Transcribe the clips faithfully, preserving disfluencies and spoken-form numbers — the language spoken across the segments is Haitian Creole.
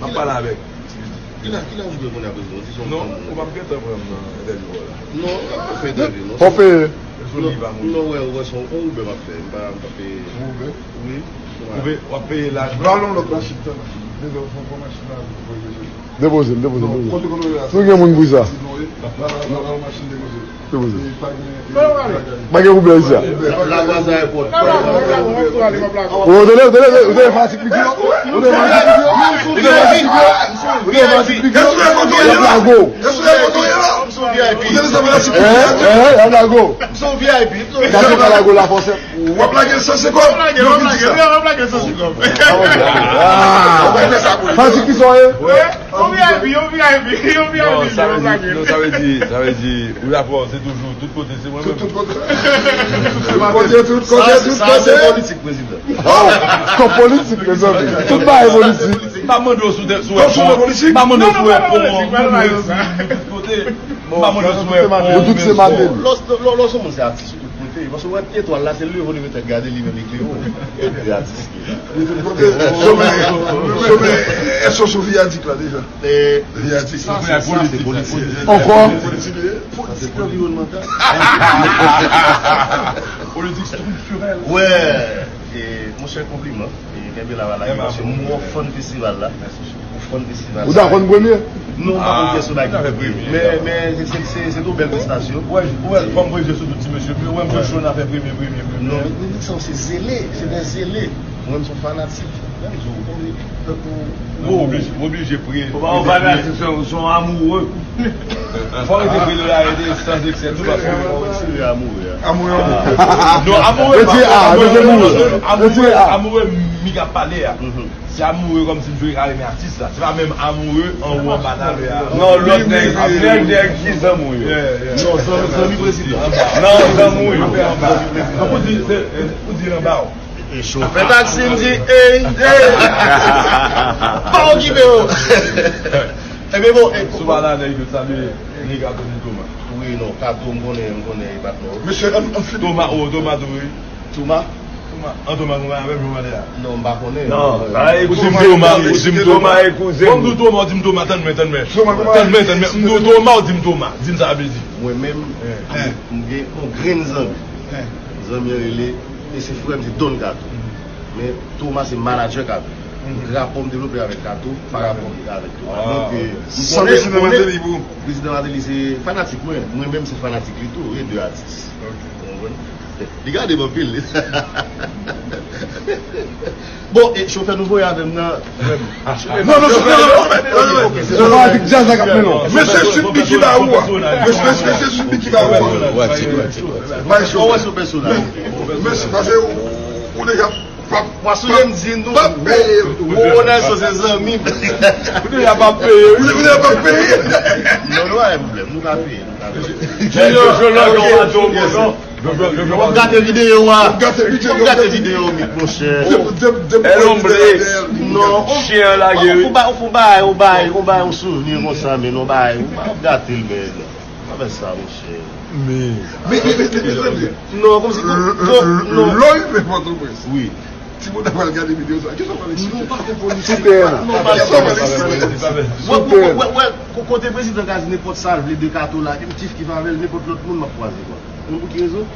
Ap pale avèk. Kilè, kilè ou vle konnen apre nou? Di son non, ou p ap gentan pran m nan entèvyou la. Non, m ap fè entèvyou, non. Fò peye. Non, non, wè, wè, se yon Uber m ap fè. M pa, m pa peye. Uber? Wi. Ou pe, w ap peye la. Ba nou lòt machin, tann. Depoze m, depoze m, depoze m. Nou gen moun pou sa. Depoze. Pa gen pwoblèm isi a. Ou tande, ou tande, ou tande Fatik Piki, non? Ou tande Fatik Piki, non? Ou tande Fatik Piki, non? Ou tande Fatik Piki, non? Y ap lago. Hein? Hein? Y ap lago. Gade pa lago la fòsè. W ap lage l san senkant. W ap lage l, w ap lage l san senkant. Fatik Piki, sa w ye? Yon V I P, yon V I P, yon V I P, non, sa vle di, non, sa vle di, sa vle di, wi, rapò, se toujou, tout kote, se mwen menm. Tout kote, tout kote, tout kote. Sa se politik, prezidan. Oh, kòb politik, mezanmi. Tout bagay politik. M pa mande w si w wè pon an. M pa mande w si w wè pon an. Tout kote. M pa mande w si w wè pon an. Lè w, lè w, lè w se moun se atis, ou tout kote. Paske w wè etwal la, se leve w leve tèt gade li menm li klere w. E de atis. Somè, somè, èske w sou viyadik la deja? Viyadik. Sa, se, sa, se politik. Ankò? Politik li ye. Politik anviwònmantal. Politik estriktirèl. Wè, e, monchè, konpliman. E, kenbe la, la, paske m wè w fan festival la. Ou fan festival la. Ou ta konn premye? Non, m pa konn kiyès ou ta ki premye. Men, men, se, se, se, se yon bèl prestasyon. Ou wè, ou wè, kòm premye sou tout ti mesye, men ou wè m jwenn cho nan fè premye, premye, premye. Non, men, men, sa, se zele, se de zele. Mwen, m se yon fanatik. Menm jan ou konn, tankou, ou oblije, ou oblije priye. Ou pa yon fanatik, se yon, se yon amoure. Fò w rete priye la, rete sans eksè tou, paske ou se amoure. Amoure, amoure. Non, amoure pa, amoure, amoure, amoure, amoure, mi k ap pale a. Se amoure kòmsi m jwe ka renmen atis la. Se pa menm amoure anwo anba talè a. Non, lòt nèg, nèg, nèg ki zanmi w yo. Non, zanmi, zanmi prezidan. Non, zanmi w yo. Tankou di, se, ou di anba w. E chofè taksi m di, ey, ey. Pa okipe yo. Ebyen bon, e, sou pa la nèg yo salye nèg Kato di Toma. Wi, non, Kato, m konnen, m konnen, e patnè w. Mesye, an, an fini. Toma, o, Toma tou, wi. Toma? Toma. An Toma, Toma, avè m, Toma, de a. Non, m pa konnen. Non, pa e di m Toma, ou di m Toma, e kouzen. Bon, m di w Toma, ou di m Toma, tann mwen, tann mwen. Tann mwen, tann mwen. M di w Toma, ou di m Toma. Di m sa vle di. Mwen menm, m gen yon grenn zanmi. Zanmi an rele, e se frè m, se Don Kato. Men Toma se manadjè Kato. Rapò m devlope avèk Kato, pa rapò m gen avèk Toma. Donk, e, m konnen, m konnen prezidan Martelly se fanatik mwen, mwen menm se fanatik li tou, e de atis. Ou konprann? Li gade m anpil. Bon, e chofè nou voye avè m nan, frè m. Non, non, chofè, non, non, chofè. Se pa avèk djaz la k ap mennen w. Mesye Sweet Micky ba ou a. Mesye, mesye, mesye Sweet Micky ba ou a. Bay chofè. Mesye, pase ou, ou deja p ap, p ap peye. Ou deja p ap peye. Ou deja p ap peye. Non, non, pa gen pwoblèm. Nou ka peye. Junior, Junior, Junior, Junior. W ap gate videyo a. W ap gate videyo, Mick, monchè. El hombre. Non, chen an lage, wi. Ou bay, ou bay, ou bay, ou bay yon souvni konsa, men non, bay, ou pa ap gate l, men. Pa fè sa, monchè. Men, men, men, men, men, men. Non, kòmsi, non, non. Lè w rive Pòtoprens. Wi. Timoun ap pral gade videyo sa. Kisa w pral eksplike? Sou teren. Non, pa sou teren. Wè, wè, wè, wè, ko-, kote prezidan ka di nenpòt sa l vle de Kato la, ki kif kif avè l, nenpòt lòt moun m ap kwaze, kwa. Ou konn pou ki rezon?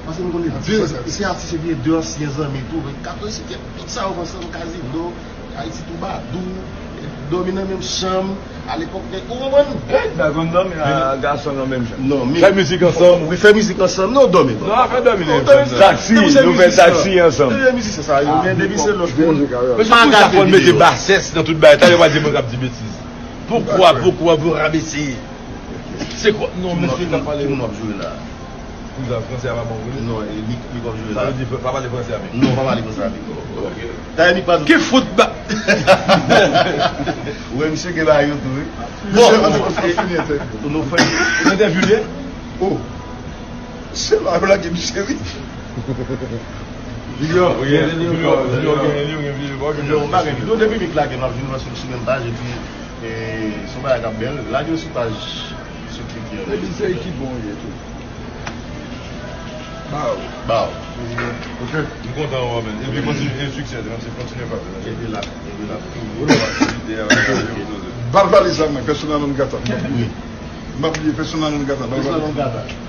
Paske m konnen se, se atis epi de ansyen zanmi tou. Kato resite tout sa yo ansanm, Kazino, Ayiti Twoubadou, dòmi nan menm chanm, alepòk, ou konprann? Hey, nou konn dòmi a gason nan menm chanm. Non, men fè mizik ansanm. Wi, fè mizik ansanm. Non, dòmi non. Non, pa dòmi nan menm chanm. Taksi, nou fè taksi ansanm. Ebyen, mizisyen sa yo, men depi se lòt moun. Men se pou sa fò n mete basès nan tout bagay. Talè w a di mwen k ap di betiz. Poukwa, poukwa pou rabese? Se kwa? Non, mesye k ap pale. Ki moun w ap joure la? Kouzen, fransè a pa bon vre? Non, e Mick, Mick w ap joure la. Sa vle di pa pale fransè avè l? Non, pa pale fransè avè l. Ok. Dayè, Mick pa... Ki fout ba... Ou wè, misye gen bagay yo tou, wi. Bon, misye, an, an, an fini entèvyou. Nou fè entèvyou de? Oh. Se la blage misye, wi. Junior, Junior, Junior, Junior, Junior, Junior, Junior, Junior, pa gen videyo. Depi Mick lage, m ap vin wè sou, sou menm paj, epi, e, se yon bagay k ap bèl. Lage yo sou paj, sou Twitter. Epi se ekip bon ye tou. Bow. Bow. Ok. M kontan wè w, men. Epi kontinye, e siksè, men se kontinye fè. Kenbe la, kenbe la. Bal valiz la mwen, persona non grata. M ap bliye, persona non grata. Bal valiz.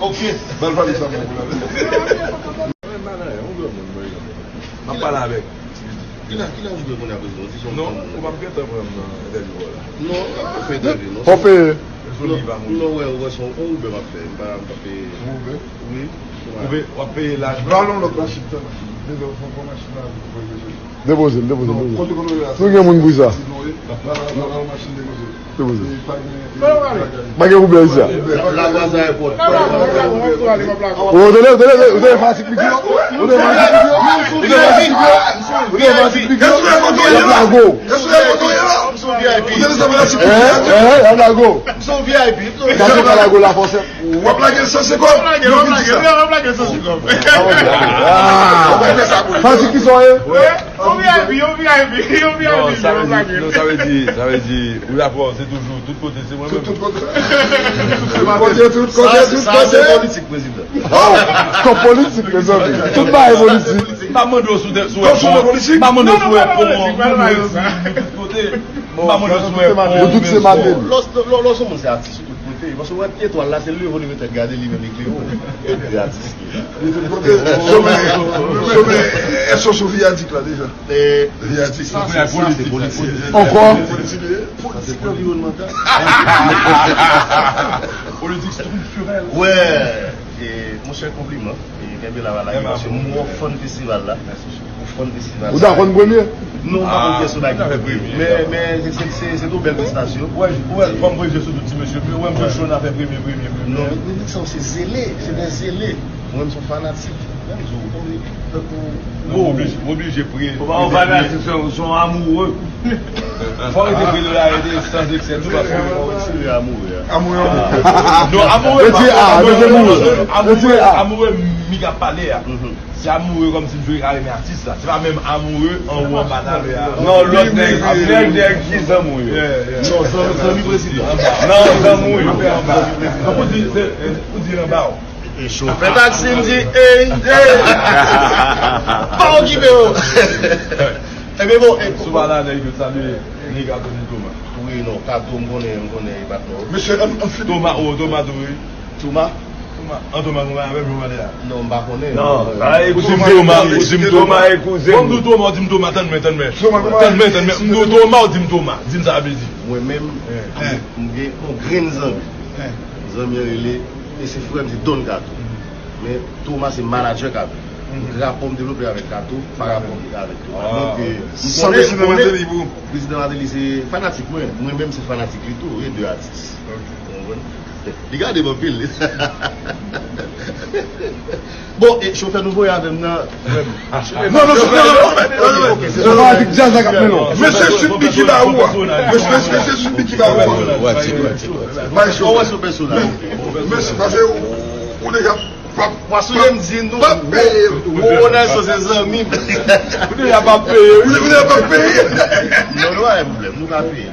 Ok. Bal valiz la mwen pou la. M ap pale avèk. Kilè, kilè ou vle konnen apre nou? Di son non, ou p ap gentan pran m nan entèvyou la. Non, ou p ap fè entèvyou, non. Fò peye. Non, wè, ou wè son, on Uber m ap fè. M pa, m pa peye. Ou Uber? Wi. Ou pe, w ap peye la. Ba l yon lòt machin, tande. Depoze l, depoze l, depoze l. Nou gen moun pou sa. Depoze l. Pa gen Uber isi a. O, tande, tande, tande, fatik li di, o, tande, fatik li di, o, tande, fatik li di, o, tande, fatik li di, o, y ap lago. Hein, hein, y ap lago. Sa se pa lago la fòsè. W ap lage l san senkant. W ap lage l, w ap lage l san senkant. Fatik ki sa w ye? Yon V I P, yon V I P, yon V I P. Non, sa vle di, non, sa vle di, sa vle di, ou la fò, se toujou, tout kote, se mwen menm. Tout kote. Tout kote, tout kote, tout kote. Sa se politik, prezidan. Oh, kòm politik, mezanmi. Tout bagay politik. M pa mande w si w te, si w wè pon. M pa mande w si w wè pon. M pa mande w si w wè pon. Nou tout se Matel. Lò, lò, lò, lò, se moun se atis. Kote, paske w wè pye etwal la, se leve w leve tèt gade li menm li klere w. E de atis ki la. Li tout kote. Chome, chome, èske w sou viyadik la deja? Viyadik sa, se politik. Ankò? Politik anviwònmantal. Politik estriktirèl. Wè, e, monchè, konpliman. E, kenbe la, va lage, paske m wè w fan festival la. Ou dakò n premye? Non, m pa konn kiyès ou la ki fè premye. Men, men, se, se, se, se yon bèl prestasyon. Ou wè, ou wè, fò m premye sou tout ti mesye. Ou wè m jwe cho nan fè premye, premye, premye. Non, men, men, sa, se zele, se de zele. Mwen, m se yon fanatik. Menm jou, ou konn, tankou. Non, ou oblije, ou oblije premye. Ou pa yon fanatik, se yon, se yon amoureux. Fò rete premye la, rete sans eksè, tou pa fè. Ou retire amoureux a. Amoureux, amoureux. Non, amoureux. Retire a, retire amoureux. Amoureux, amoureux, mi ka pale a. Se amoure kòmsi m jwe ka renmen atis la. Se pa menm amoure anwo anba talè a. Non, lòt nèg, nèg, nèg ki zanmi w yo. Non, zanmi, zanmi prezidan. Non, zanmi w yo. Tankou w di, se, ou di anba w. E chofè taksi m di, ey, ey. Pa okipe yo. Ebyen bon, e sou pa la nèg yo salye nèg a konnen Toma. Wi, non, Kato, m konnen, m konnen, e pa twò. Mesye, an, an fini. Toma, o, Toma tou, wi. Toma? Toma. An Toma, Toma, avèk Toma de a. Non, m pa konnen. Non, ou di m Toma, ou di m Toma e kouzen. Bon, m di w Toma, ou di m Toma, tann mwen, tann mwen. Tann mwen, tann mwen. M di w Toma, ou di m Toma. Di m sa a vle di. Mwen menm, m gen yon grenn zanmi. Zanmi an rele, e se frè m, se Don Kato. Men Toma se manadjè Kato. Rapò m devlope avèk Kato pa rapò m gen avèk Toma. Donk, e, m konnen, m konnen Prezidan Martelly se fanatik mwen. Mwen menm se fanatik li tou. E de atis. Ou konprann? Li gade m anpil. Bon, e chofè nou voye avè m nan. Non, non, chofè, non, non, non, non. Mesye Sweet Micky ba ou a. Mesye, mesye Sweet Micky ba ou a. Bay chofè. Mesye, pase ou, ou deja. Pase m di nou, Ronaldson se zanmi m. Ou deja p ap peye, wi. Ou deja p ap peye. Non, nou pa gen pwoblèm, nou ka peye.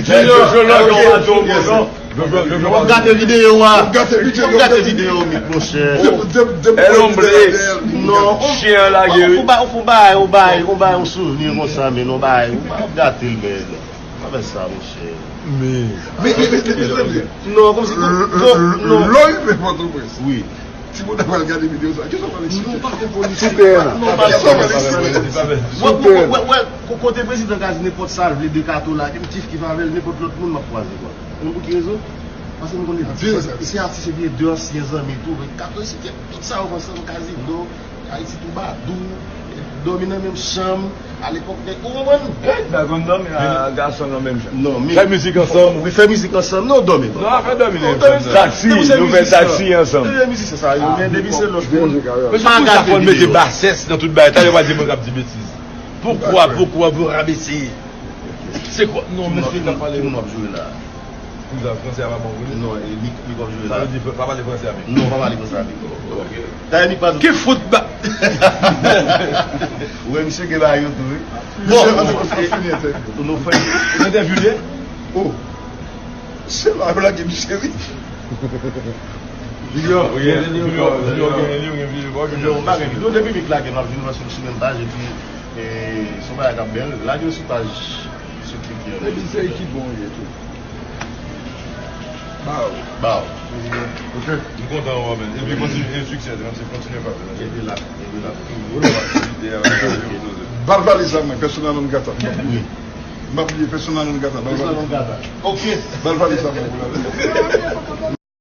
Junior, Junior, Junior, Junior. W ap gate videyo a. W ap gate videyo, w ap gate videyo, Mick, monchè. El hombre. Non, chen an lage, wi. Ou fè bagay, ou bay, ou bay, ou bay yon souvni konsa, men non, bay, ou pa ap gate l, men non. Pa fè sa, monchè. Men, men, men, men, men, men. Non, kòmsi, non, non. Lè w rive Pòtoprens. Wi. Timoun nan pral gade videyo sa. Kisa w pral eksplike? Sou teren an. Kisa w pral eksplike? Wè, wè, wè, wè, kote prezidan ka di nenpòt sa l vle de Kato la, ke m kif kif avè l, nenpòt lòt moun m ap kwaze, kwa. Ou konn pou ki rezon? Paske m konnen se, se atis epi de ansyen zanmi tou. Kato resite tout sa yo ansanm, Kazino, Ayiti Twoubadou, dòmi nan menm chanm, alepòk nèg, ou konprann? Nèg la konn dòmi a gason nan menm chanm. Non, men fè mizik ansanm. Wi, fè mizik ansanm. Non, dòmi non. Non, pa fè dòmi nan menm chanm. Taksi, nou fè taksi ansanm. Depi mizisyen sa yo, men depi se lòt moun. Men se pou sa fò l mete basès nan tout bagay. Talè w a di mwen k ap di betiz. Poukwa, poukwa, poukwa w rabese? Se kwa? Non, mesye, n ap pale. Ki moun w ap joure la? Kouzen, fransè a pa bon pou li? Non, e li, li p ap joure la. Sa vle di pa pale fransè avè l? Non, pa pale fransè avè l. Ok. Dayè, li pa. Ki fout ba. Ou wè, misye gen bagay yo tou, wi. Bon, bon, ok. Nou fè. Entèvyou li ye? Oh. Se la, yo lage misye, wi. Junior, Junior, Junior, Junior, Junior, Junior, Junior, Junior, depi Mick lage, m ap vin wè sou, sou menm paj, epi, e, se yon bagay k ap bèl. Lage yo sou paj. Epi se ekip bon ye tou. Baw. Baw. Ok. M kontan wè w, men. Epi kontinye, e siksè, men se kontinye frape. Kenbe la, kenbe la. Ide a, ide a. Bal valiz la mwen, persona non grata. M ap bliye, persona non grata. Bal valiz. Ok. Bal valiz la mwen.